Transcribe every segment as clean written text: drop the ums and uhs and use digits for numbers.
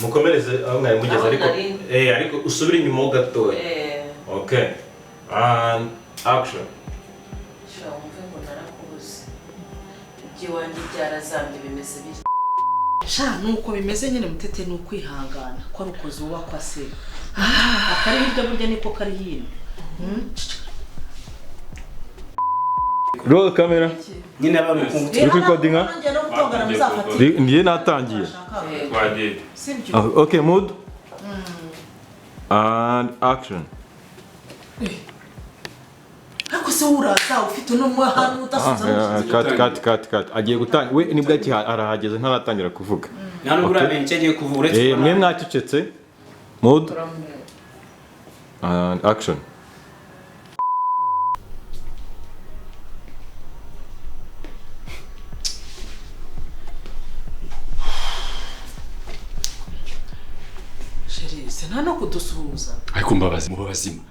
Mukomereze aho mwari mugeze. Aho Ariko nari. ariko usubire inyuma ho gatoya. Okay, and action. Sha, wumve ngo narakubuze, iby'iwanjye byarazambye, bimeze bityo. Sha, nuko bimeze nyine mutete, ni ukwihangana ko ari uko zubakwa se. Akari hirya burya niko kari hino. Roll camera. Nyine aba ari ukuntu. Uri recording? Nongeye no gutongana muzafatire. Ndiye natangiye. Twagiye. Sibyo? Ah, okay, mood and action. Ariko se uraza ufite uno muhano udasubiza Ah, mu cut, cut, cut, cut. Agiye gutangira we, nibwo arahageze, ntaratangira kuvuga. Nta nubwo uramenya icyo agiye kuvuga uretse Eh, mwe mwacecetse. Mood and action. Chéri, se nta no kudusuhuza? Ariko mbabazi, muba bazima?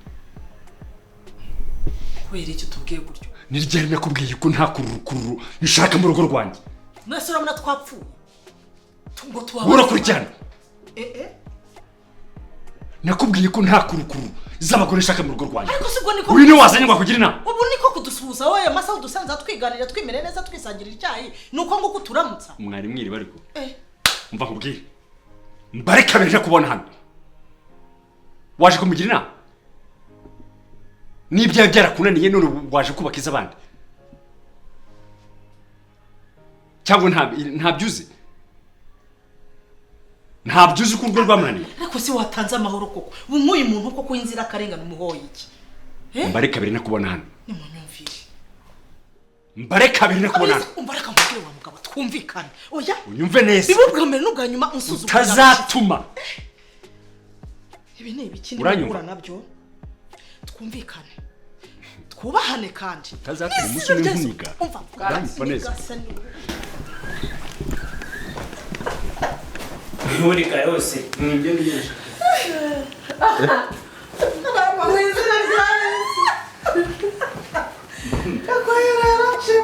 Kubera icyo tubwiye gutyo? Ni ryari nakubwiye ko nta kururukururu nshaka mu rugo rwanjye? Mwese urabona twapfuye ngo tubabaze? Urakurikirana. Eh eh. Nakubwiye ko nta kurukuru z'abagore nshaka mu rugo rwanjye. Ariko si ubwo niko Uyu ni wazanye ngo akugire inama? Ubu niko kudusuhuza wowe? Amasaha udusanze twiganira, twimere neza, twisangirira icyayi, ni uko nguko turamutsa? Mwari mwiriwe ariko. Eh. Mva nkubwire, mbare kabiri ntakubona hano. Waje kumugira inama n'ibyawe byarakunaniye, none ubu waje kubaka iz'abandi? Cyangwa ntabyo uzi? Ntabyo uzi ko urugo rwamunaniye? Ariko se watanze amahoro koko? Ubu nk'uyu muntu koko w'inzirakarengane umuhoye iki? Eh? Mbare kabiri ntakubona hano. Nimunyumvire. Mbare kabiri ntakubona hano. Umva, reka nkubwire wa mugabo, twumvikane. Oya. Unyumve neza. Bibe ubwa mbere n'ubwa nyuma unsuzugura. Utazatuma. Ibi ni ibiki? Uranyumva? Ndikura nabyo. Twumvikane, twubahane kandi. Utazatuma umunsi N'izina umwe rya Yesu. nkuniga. Umva. Uranyumva neza? Ihurika yose ni ibyo ngibyo. Mu izina rya Yesu. Gakwaya yaraciye.